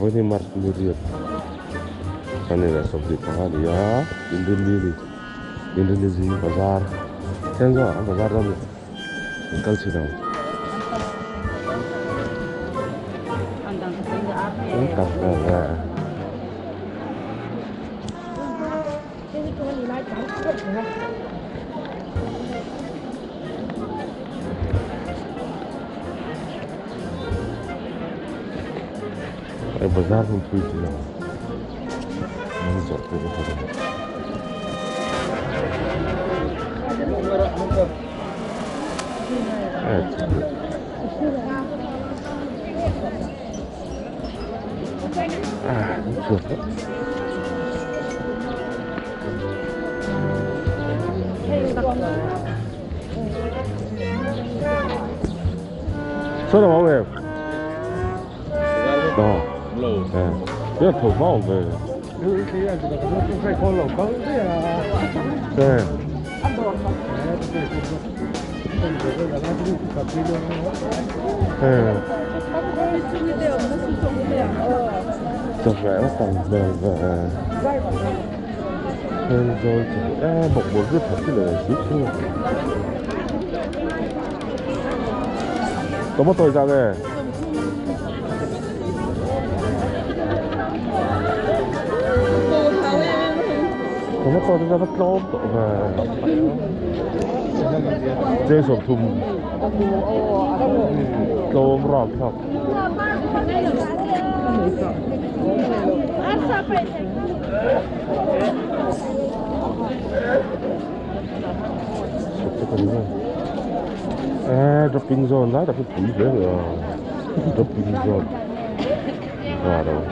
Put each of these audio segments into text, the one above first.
Vawiin hi March ni riat a ni leh 25 a ni a, Inrinni ni, Inrinni zing bazar thleng zawk ang bazar dawn ni. An kal chhin ang. An tam vel ve. Ai bazar hun pui chi lo. An zawrh pawh ka hre lo. Sao đâu em? Đó. Rất là thổ vọng về. Đây. Chụp vẽ nó tầm về về hơn rồi thì bọc bốn rất thật cái lời giúp chứ có mất tôi ra về có mất tôi ra mất lốp và dê sổm thùng lốm rọp học à dropping zone đó là cái quỷ dễ rồi dropping zone vào đâu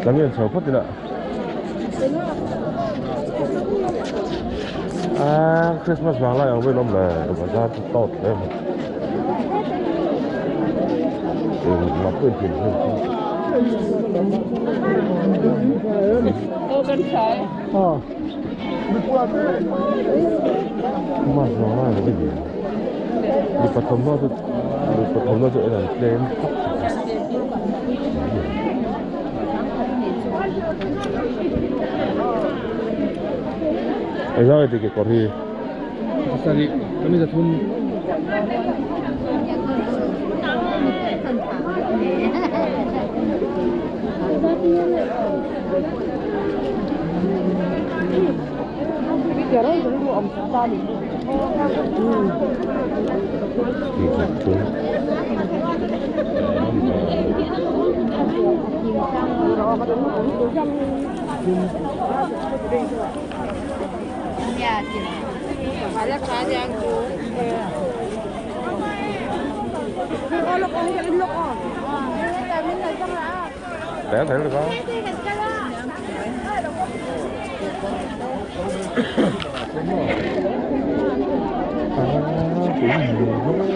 Làm gì chờ phút đi ạ. À, Christmas vàng lại ông với lắm là bà ra tốt đấy. Mà quên tiền hơn. Mà vàng lại là cái gì? Đi bắt thầm nó, đi bắt thầm nó sẽ là đêm. Ê sao thì cái con gì? Sao đi? Cái này là thun. Để thấy được không? À, cũng nhiều lắm.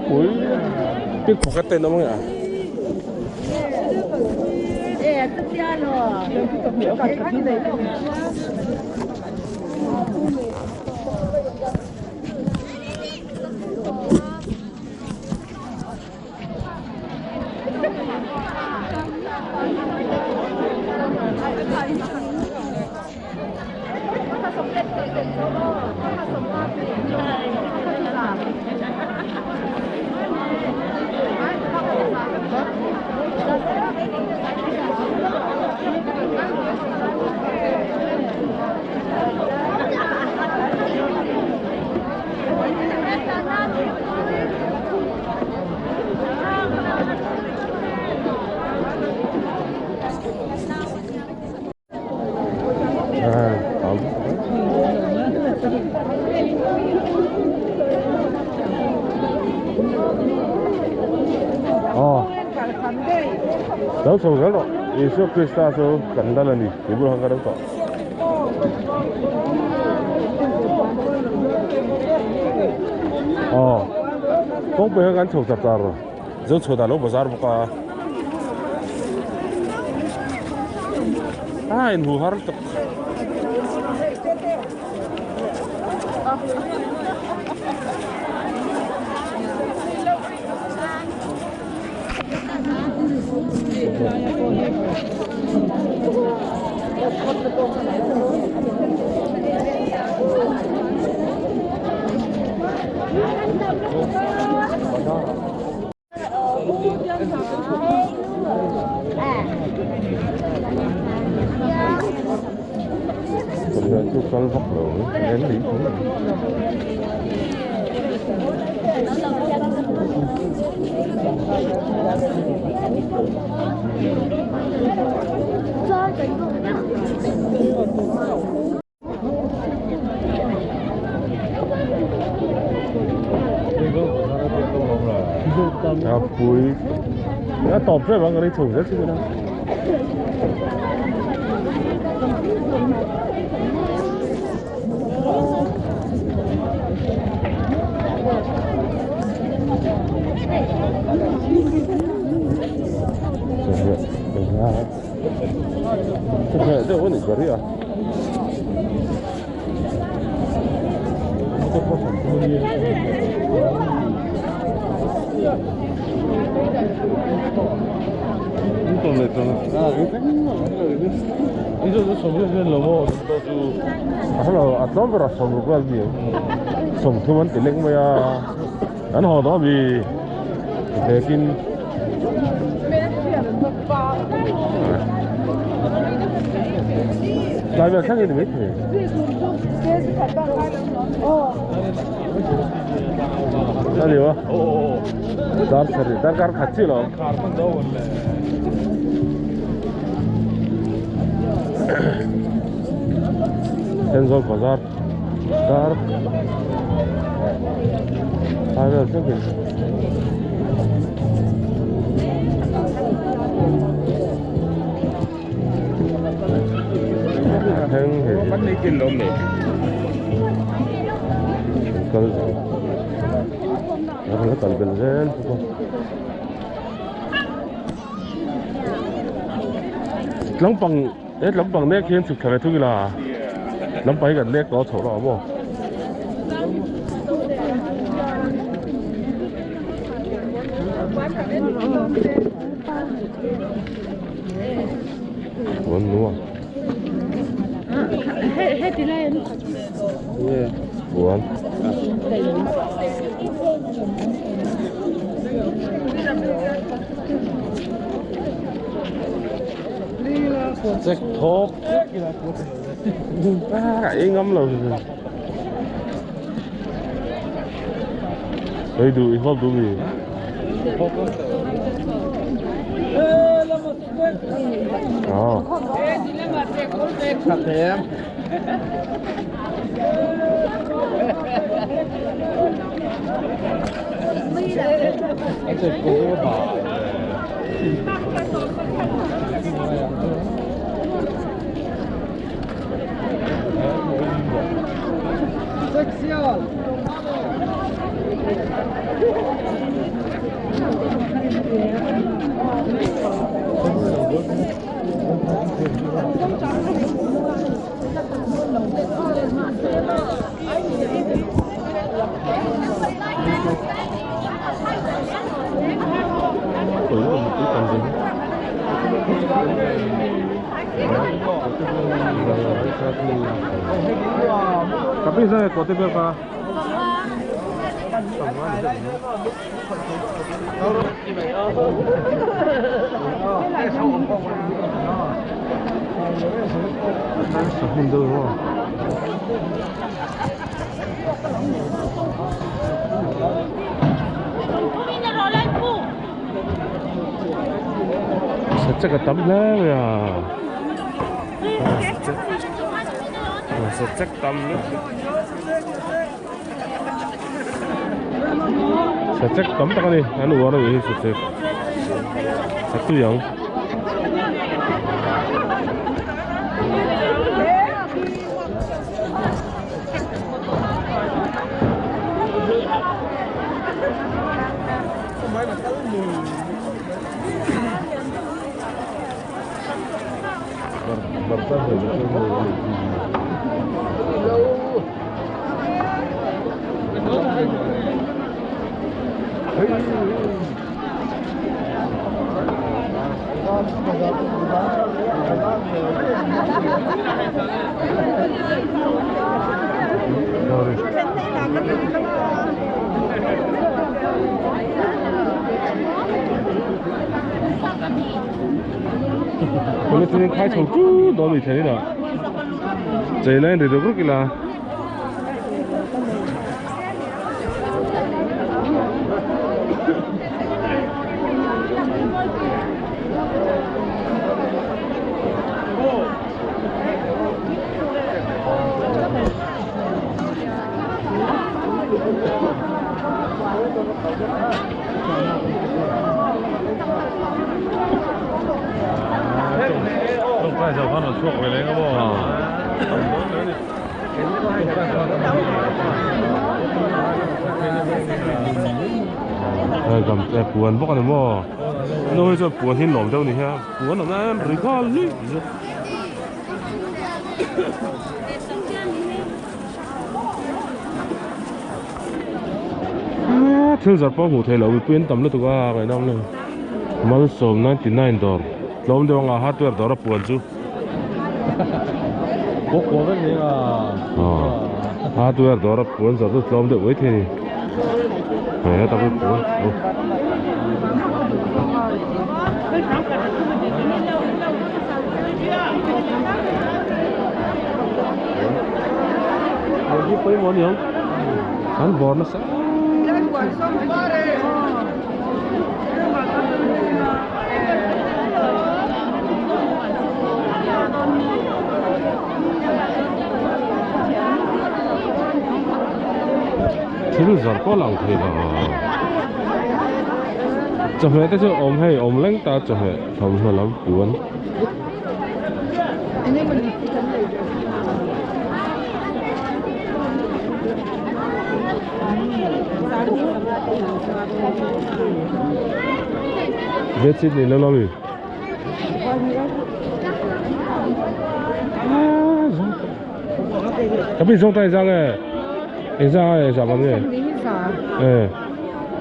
Ui, biết có cái tên đâu không ạ? Aw. Lo chho zel rawh. Isua Krista chu kan lal a ni tih bulah khan ka reu tawh. Aw. Kawngpui kha kan chho char char. Zo chho dah lo bazar bawk a. A inhu har tak. Chu kal vak lo en ni A pui a tawp hrep ang kan chho zet zet a. Chawhmeh deuh a ni ber hi a. A tlawm ber a sawmruk vel mi sawmthum an ti lek mai a an haw dawn a mi hlekin. Tlai vel thleng hi ni maithei. A ni maw? Dar sarih darkar khat chiah lo. Thenzawl bazar dar tlai vel thleng hi. Kal a kal bel zel bawk a tlangpang he tlangpang nek hian chhuk thla ve thung ila lampang hi kan nek tawh a chhoh rawh maw. Puan nuam puan check thawk a ei ngam lo ei duh i hawp duh mi. Ờ. Tapi saya kau tiba ka. Sẽ chắc tắm lá rồi à. Sẽ chắc tắm nữa. Sẽ chắc tắm ta đi, ăn uống rồi sẽ chắc. A tui ang. Police khai chho chu dawn ni thei na chei lai ri ruk ruk ila Puan bawk ani maw no hi chuan puan hi nuam deuh ni hian puan awm em ri nghal hlui thil zar pawh hmuh theih loh mipui an tam lutuk a ngaih nawm lo malsawm 99 dawr tlawm deuh anga hardware dawr a puan chu hardware dawr a puan zar chu tlawm deuh mai thei ni he ta pawh puan an bawr nasa thil zawrh pawh lang thei lo chawhmeh te chu awm hei awm leng ta chawhmeh thawmhnaw lam puan bedsheet ni lo mi ka pi zong tai zang e eng zang e zang ang e e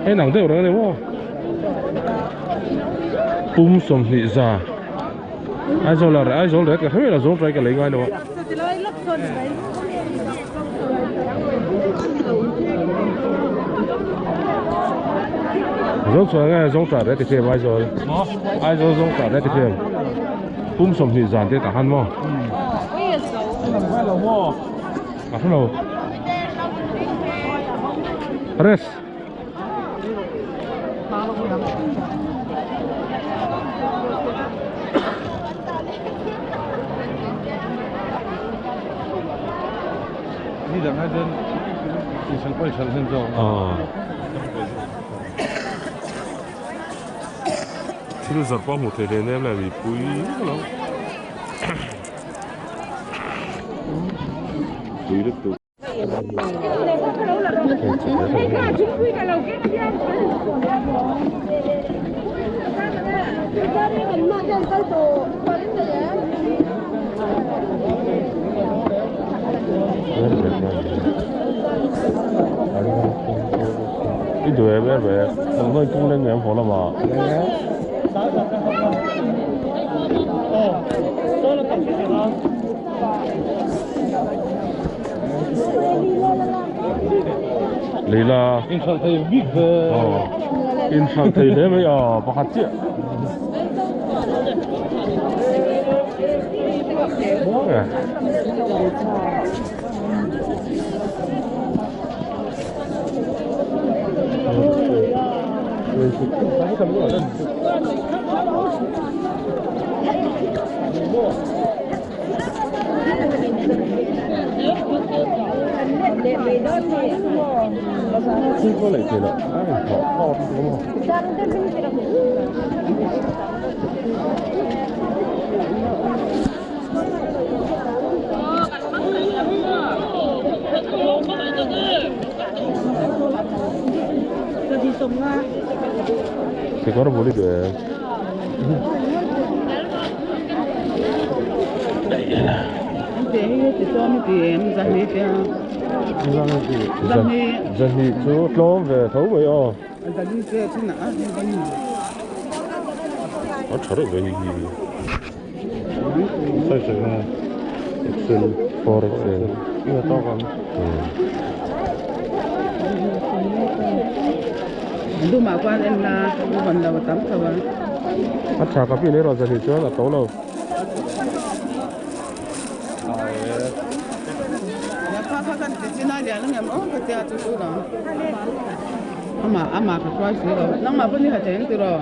hei nang deuh reng ani maw pum sawmhnih za Aizawl a Aizawl ret ka hre mai lo zawng trai ka lei ngai lo a zawng chuan nge zawng trai ret ti Aizawl Aizawl zawng trai ret ti pum sawmhnih zan te tah han maw a hre lo rest Ni dang hai chuan inchhal pawh inchhal hnem zawk thil zawrh pawh hmuh theih hleinem le mipui lo pui lutuk. I duh em em ve thawmhnaw in kung leng em haw lamah Leila inhralh thei bik ve inhralh thei hle mai a pakhat chiah Kekawr bul i duh em? Zahnih chu tlawm ve tho mai aw. A tha reuh ve hei hi. Excel 4 XL. A tha ka pi nei rawh zahnih chuan a to lo.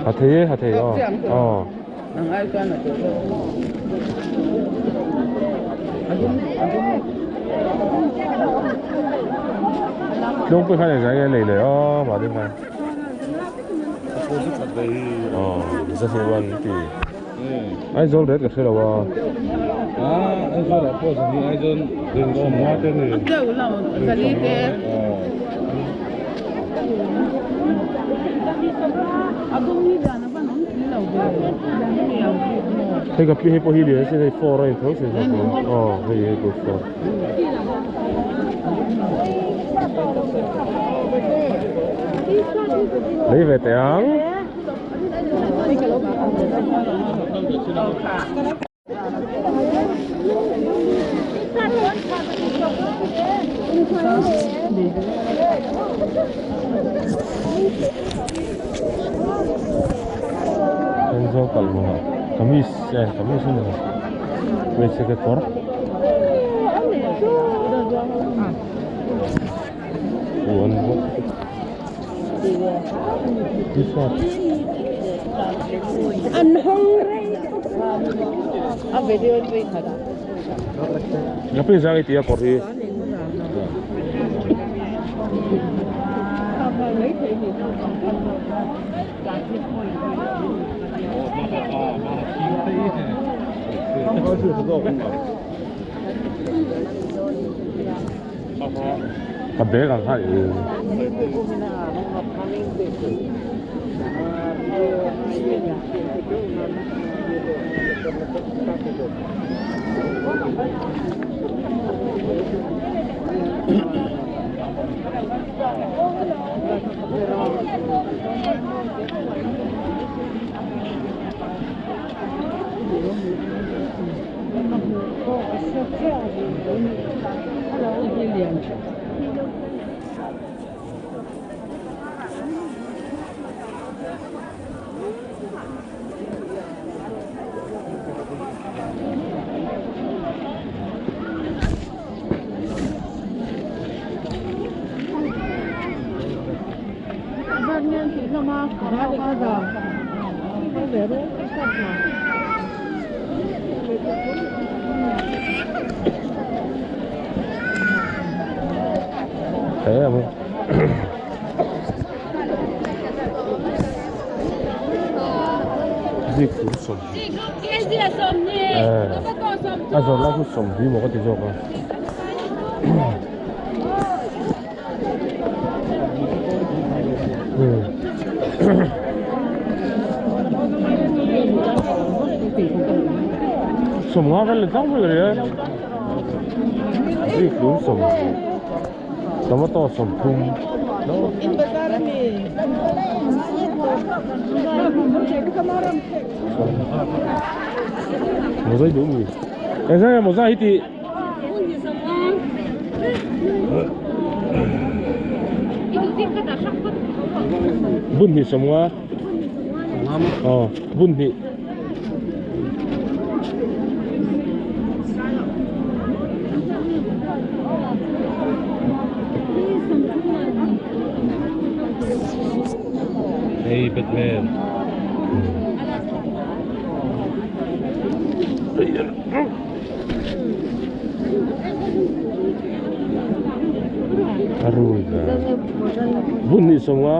A thei e, a thei aw. Aw. Lungpui khan engzah nge a nei leh aw mahni khan. Aw zahnih man an ti. Aizawl ret ka hre lo a. Aizawl ah pawh zahnih Aizawl sawmnga te a ni. Hei ka pi hei pawh hi lian sin hei four a intho sin aw hei hei pawh four. Lei ve teh ang. Thenzawl kal hmunah kamis eh kamis a ni lo hmeichhe kekawr puan bawk t-shirt. Ngapin sang i tia kawr hi. Ka bag ang kha i. Thế không? Zik chu sawmhnih. A zawrh lai chu sawmhnih maw ka ti zawk a. Sawmnga vel ni tlangpui ka nia. Zik lung sawmhnih. Tomato sawmthum. Mawza hi duh mi. Engzah nge mawza hi tih? Bun hnih sawmnga. Aw bun hnih. Hey Batman. A rul ve. Bun hnih sawmnga.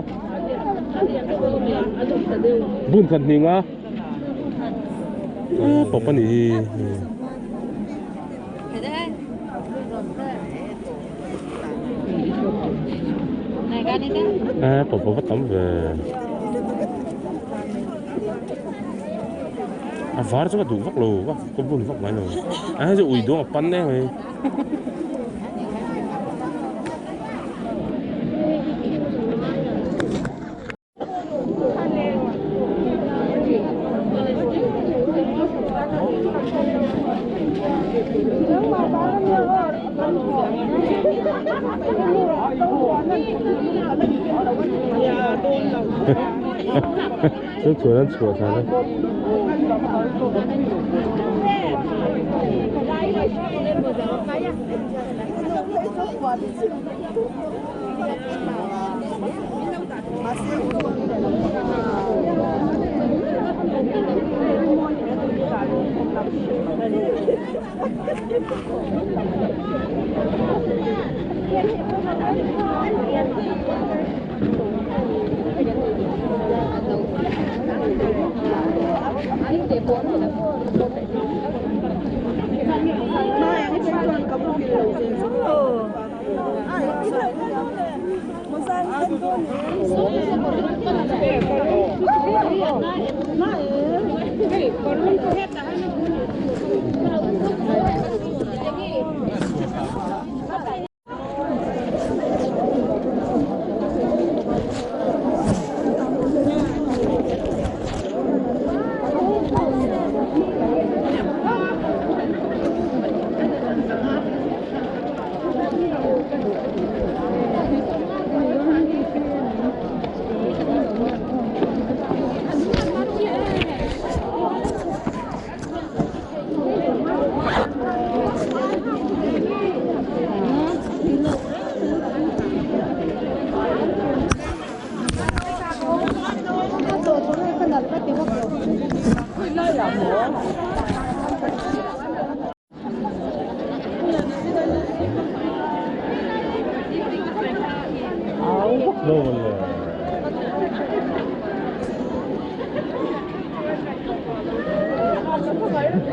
Bun khat hnih nga. Pawp a nih hi. Pawp a va tam ve. A var chu ka duh vak lo ka bun vak ngai lo. A hei chu ui duang a pan em mai. Chu chuan an chhuah thlan a.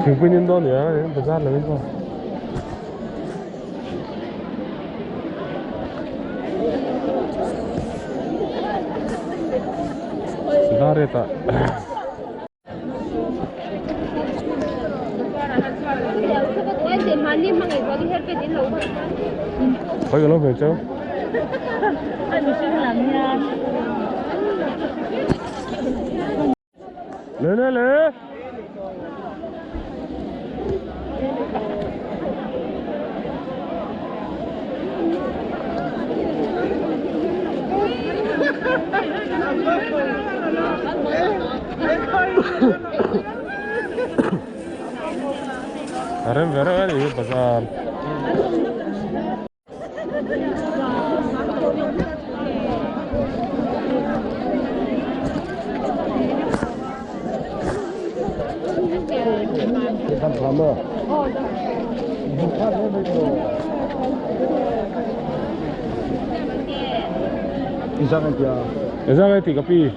Thingpui nin dawn nia bazar lam in pawh. Dar rate ah. Khoi ka lo hmel cheu. Le le le. A rem ve reuh a ni bazar. Ezang ai ti ka pi.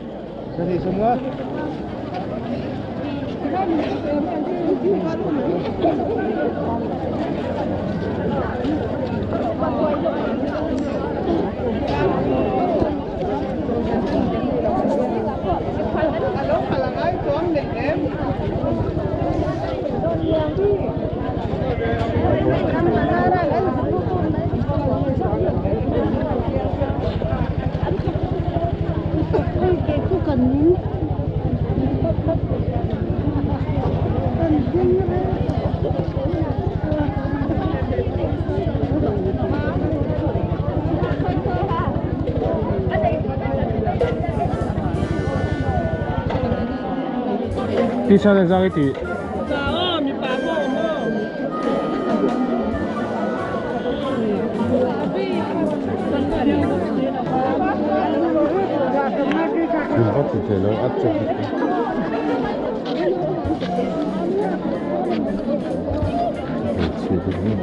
T-shirt engzang i tih? Thil vak ti thei lo at chep bik a. Hmeichhia te chu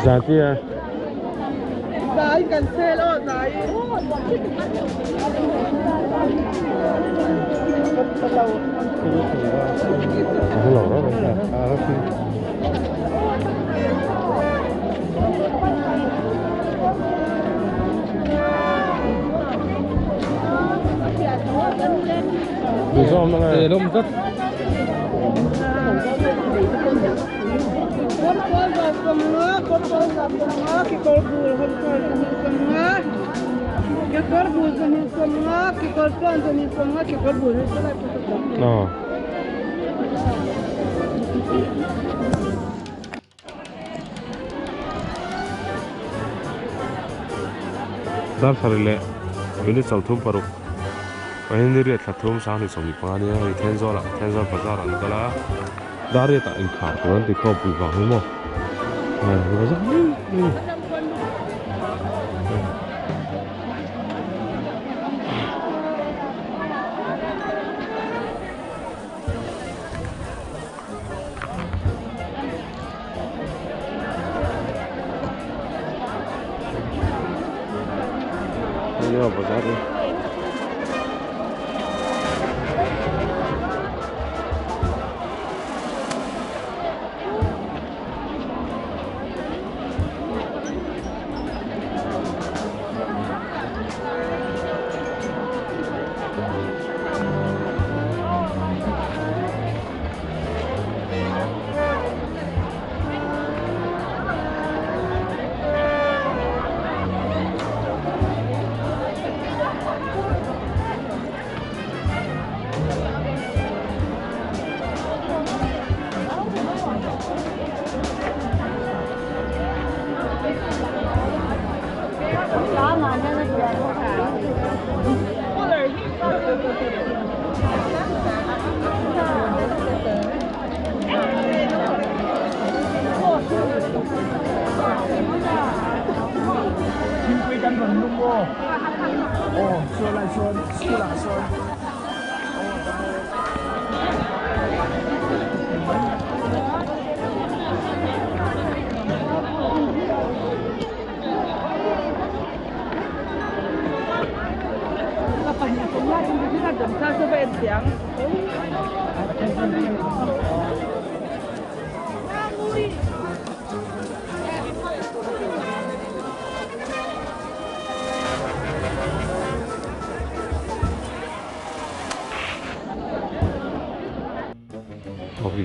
Zatia. No. Dar sarile minute sawmthum paruk pahnih riat thla thum sanghnih sawmhnih panga nia hei Thenzawl ah Thenzawl bazar an kal a dar riat ah inkhar tur an ti khawm pui vang hi maw hei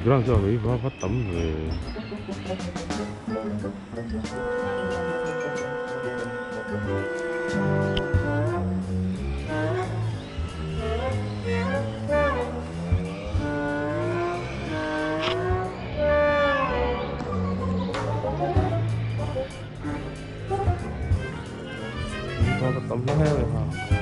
Grand cho mấy va phát tấm về tam hla hle mai ha.